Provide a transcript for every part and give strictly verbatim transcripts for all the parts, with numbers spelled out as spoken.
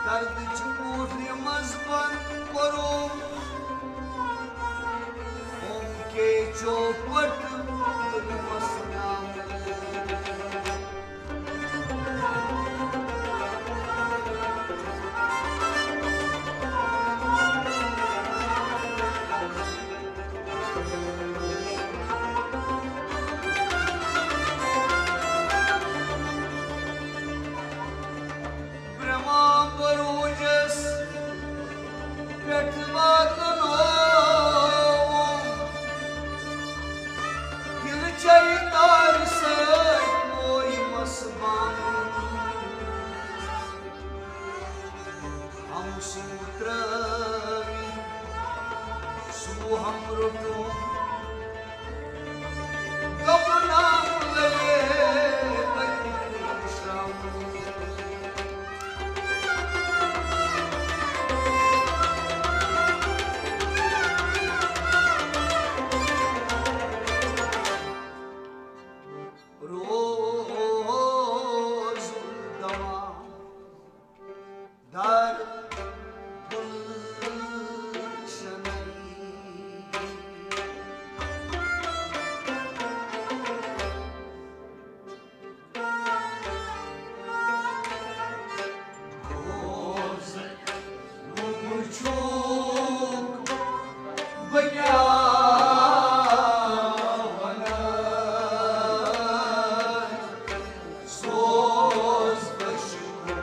دردٕچ کوٹھرِ منٛز بنٛد کوٚرُم، اوم کے چوپٹ تُلمس نام۔ برٛہما بروجس پٮ۪ٹھ واتنووُم، دِلہٕ چَے تارِ سۭتۍ مویمس بانہٕ۔ ہم سوٗ ترٛٲوِتھ سوٗ ہم روٚٹُم۔ دوٚپُن، "ہم لگے أتی شرٛاوُن۔" روز دوا در گلشنَے۔ روز وُچھُکھ بہٕ کیٛاہ وَنہٕ، سوز بہٕ شُکُر۔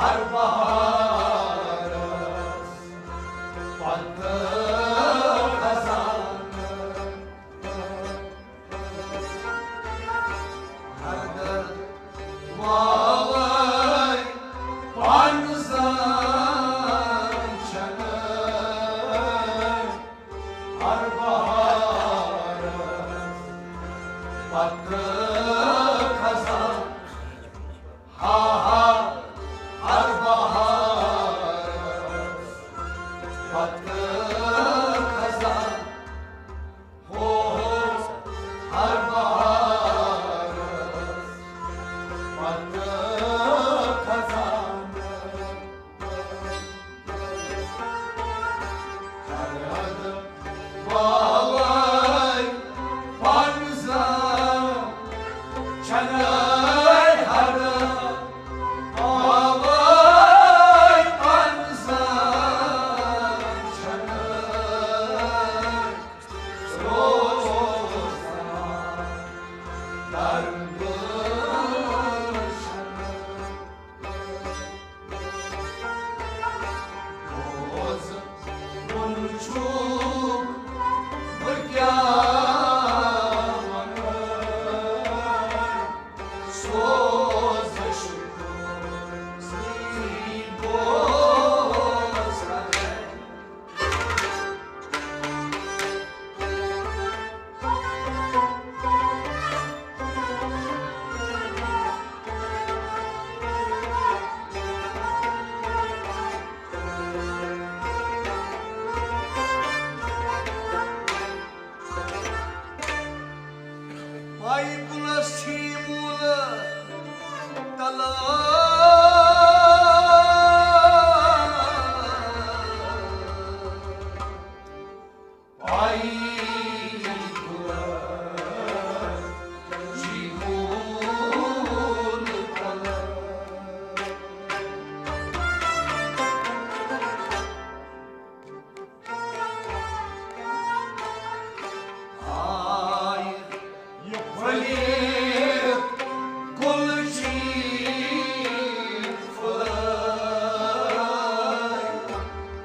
ہر بہارس پتہٕ خزانہٕ۔ ہر درد والے پانہٕ زانہٕ چھنہٕ۔ ہر بہارس پتہٕ خزانہٕ۔ ہا ہا، ہر بہارس پتہٕ خزانہٕ۔ ہو ہو، ہر بہارس پتہٕ خزانہٕ۔ ہر حد والے پنزہ چھنہٕ، ہر والے پنزہ چھنہٕ روزان درگُلشن۔ بوز، وُن چھُکھ بہٕ کیٛاہ وَنہٕ، سوزش سۭتۍ بوز۔ پایہِ کُلس چھی موٗلہٕ تلہٕ۔ پایہِ کُلس چھی موٗلہٕ تلہٕ۔ آے یہِ پھٔلِتھ کُلچی پھٔلے،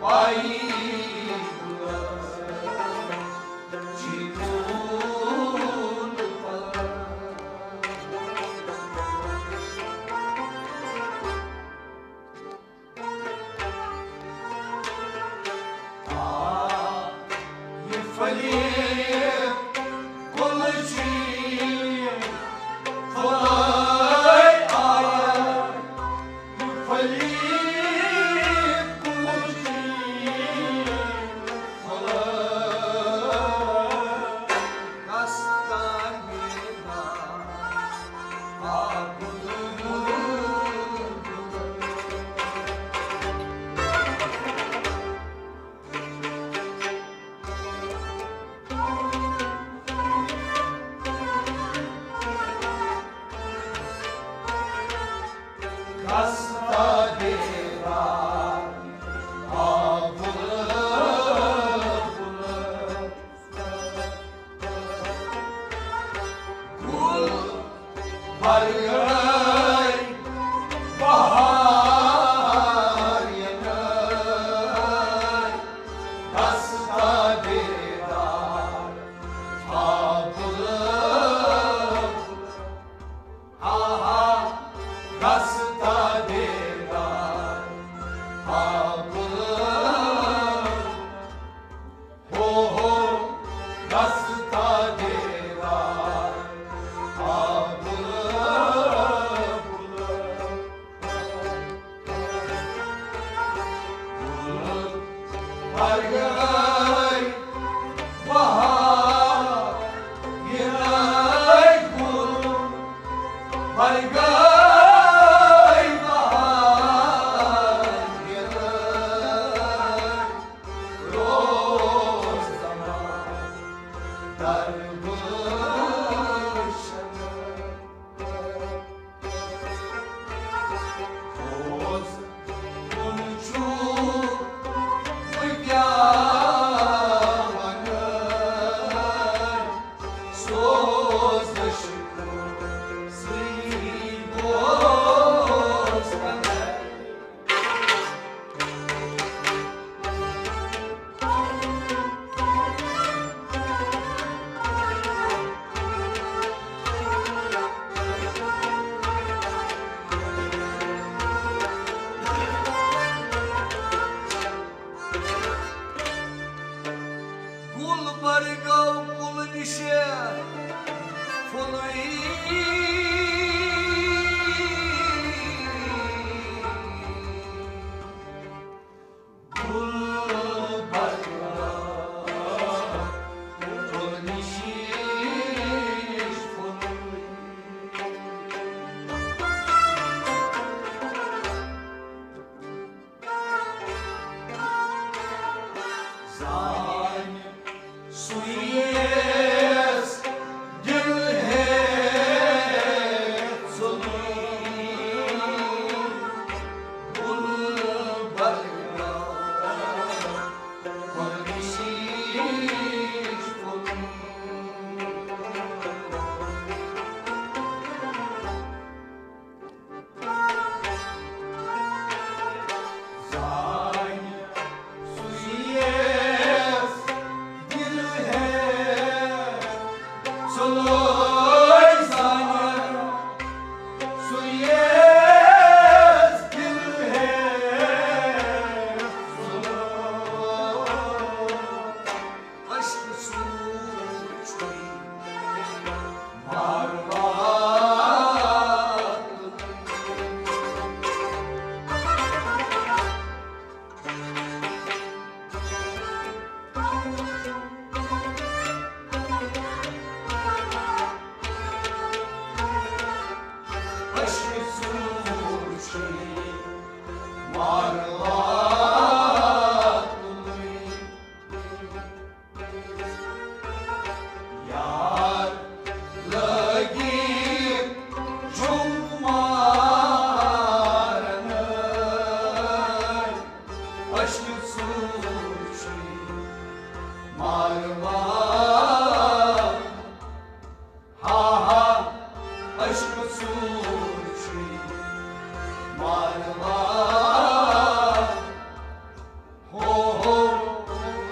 پایی کُلچی پھٔلے۔ آ، یہِ پھٔلِتھ کُلچی پھٔلے آیہِ، یہِ پھٔلِتھ کُلچی پھٔلے۔ کس تانۍ میرا آ بُلبُل۔ کس تانۍ میرا آ بُلبُل۔ گُل برگڑے بہار ینہٕ، دستہ بیدار آ بُلبُل۔ ہا ہا، دستہ بیدار یار لگی چھُم مارنَے، عشقہٕ ژوٗر چھُے ماروا۔ ہا ہا، عشقہٕ ژوٗر چھُے ماروا۔ ہو ہو،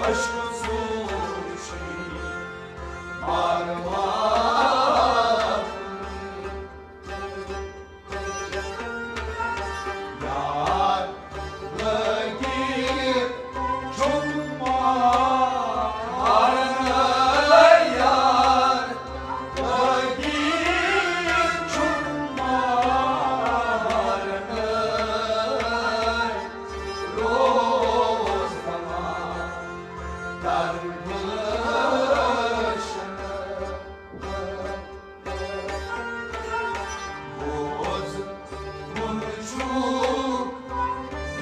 عشقہٕ ژوٗر چھُے ماروا۔ یار لگی چھُم مارنَے، یار لگی چھُم مارنَے، روز دماغ در گلشن۔ بوز، وُن چھُکھ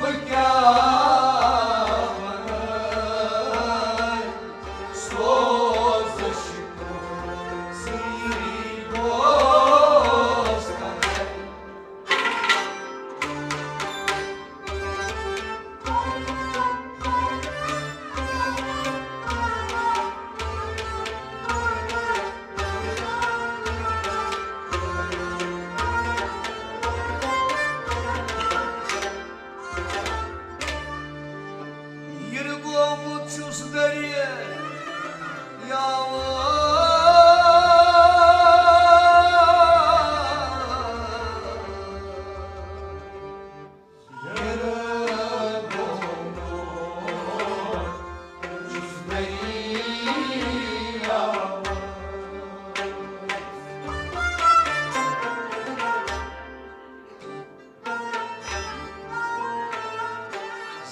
بہٕ کیٛاہ وَنَے، سوز شِکوہ سٕے دوستَن۔ یِرٕ گوٚمُت چھُس دٔریاوَس۔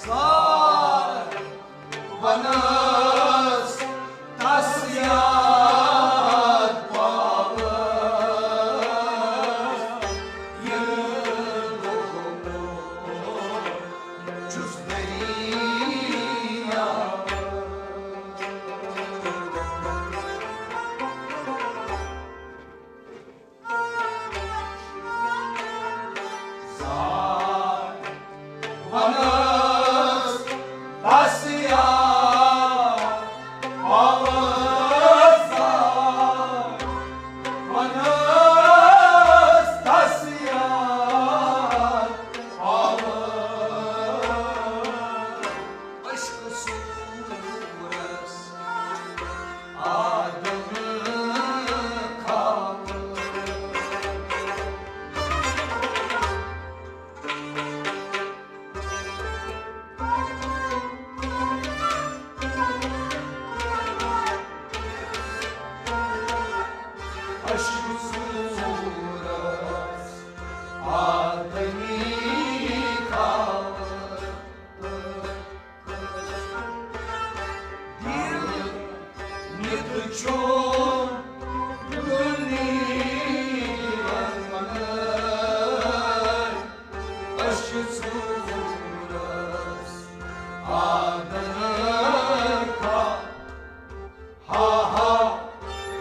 زار ونس تس یاد پاوس، ییٚلہِ بہٕ چھُس دٔریاوس۔ زار ونس تس یاد پاوس، زار ونس تس یاد پاوس۔ عشقہٕ صوٗرس آدم کھالہٕ۔ عشقہٕ صوٗرس آدم کھالہٕ۔ دِل نِتھ چھُم دُنیا ونان، عشقہٕ صوٗرس آدم کھالہٕ۔ ہا ہا،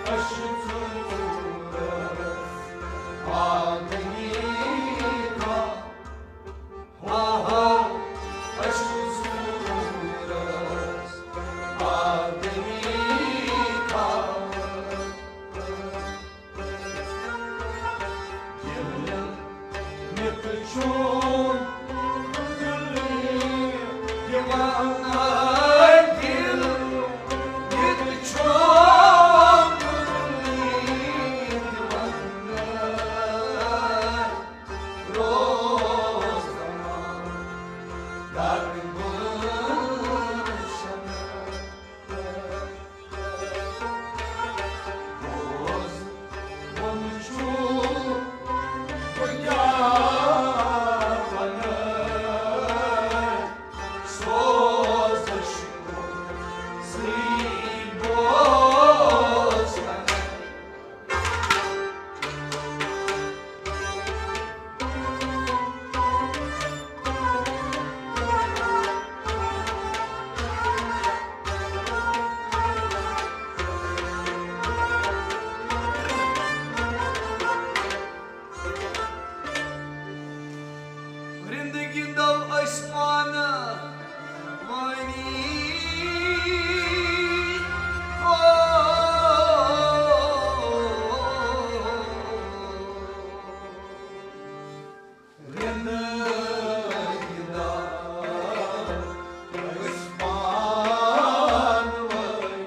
عشقہٕ صوٗرس آدم کھالہٕ۔ ہا ہا، عشقہٕ صوٗرس آدم کھالہٕ۔ دِل نِتھ چھُم دُنیا دیوانہٕ، دِل نِتھ چھُم دُنیا دیوانہٕ۔ روز دماغ در گلشن۔ روز وُن چھُکھ بہٕ کیٛاہ وَنہٕ۔ سوز رِندٕ گِنٛدو أسۍ پانہٕ وٲنی۔ ہو۔ رِندٕ گِنٛدو أسۍ پانہٕ وٲنی۔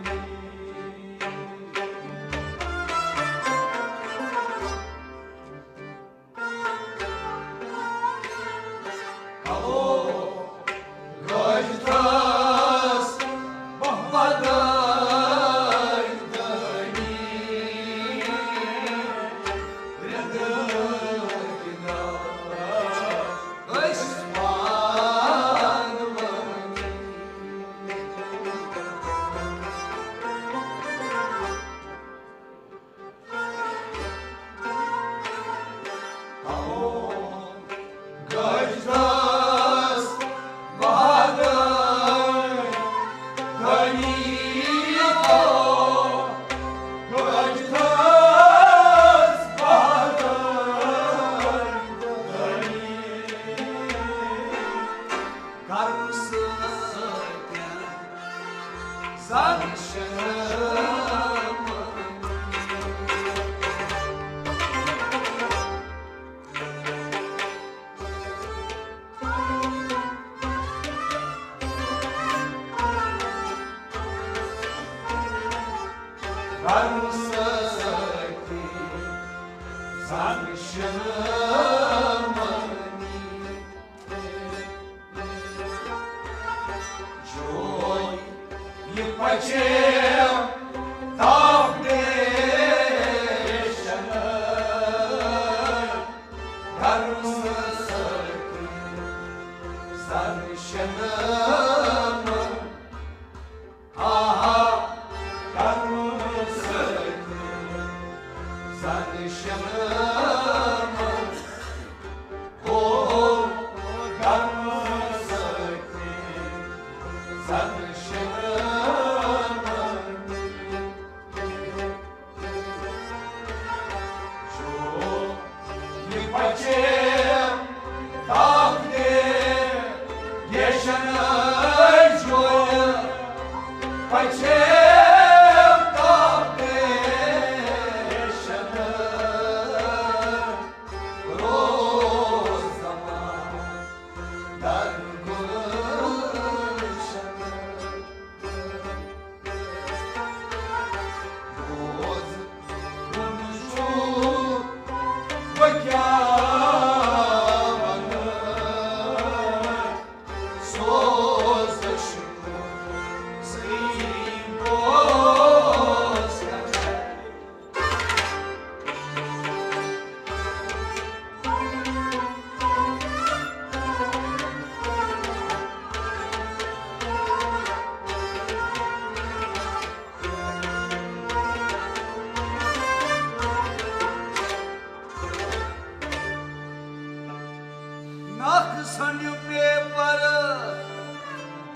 نقصان پیپر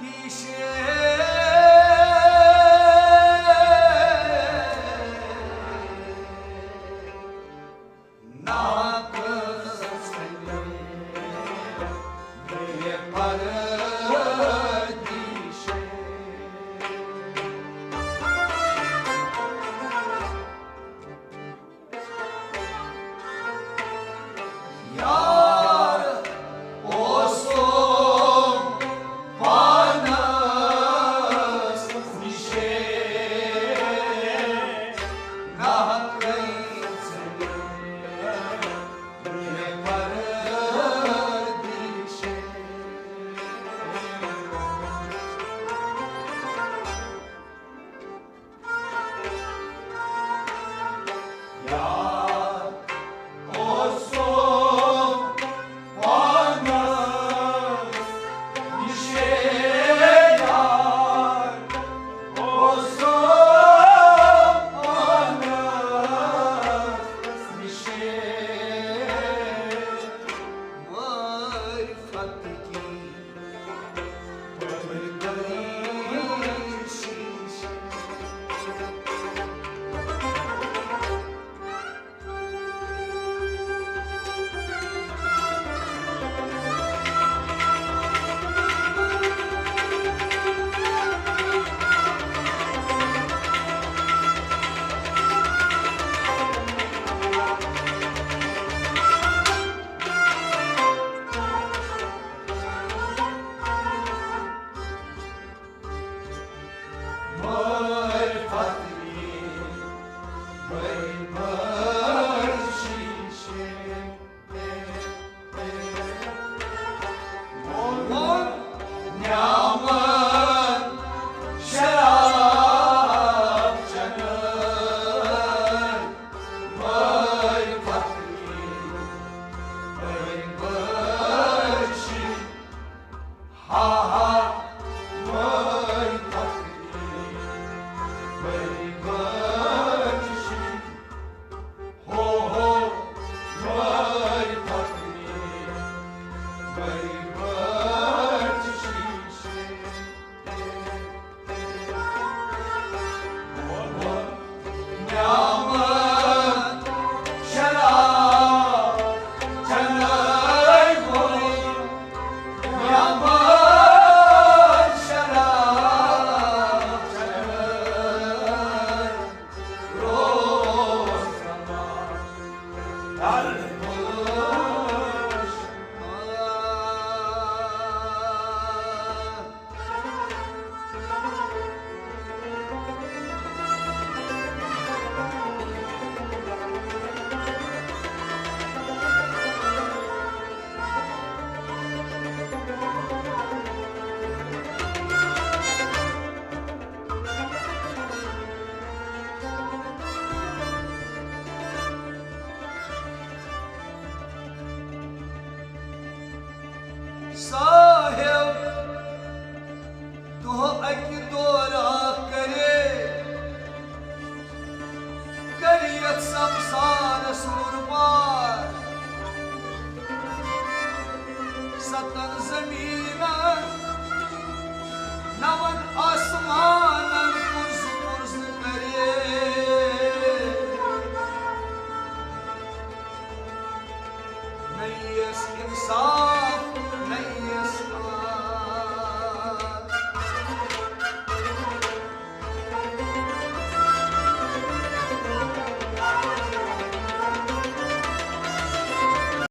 دیشے۔ نقصان پیپر دیشے۔ یار اوسُم پانہٕ صاحب، دۄہ اَکہِ دورہ کرے، کرِ یَتھ سمسارس وُرپار۔ ستن زمینن، نون آسمانن پُرزٕ پُرزٕ کرے۔ نہ یِیَس انصاف، نہ یِیَس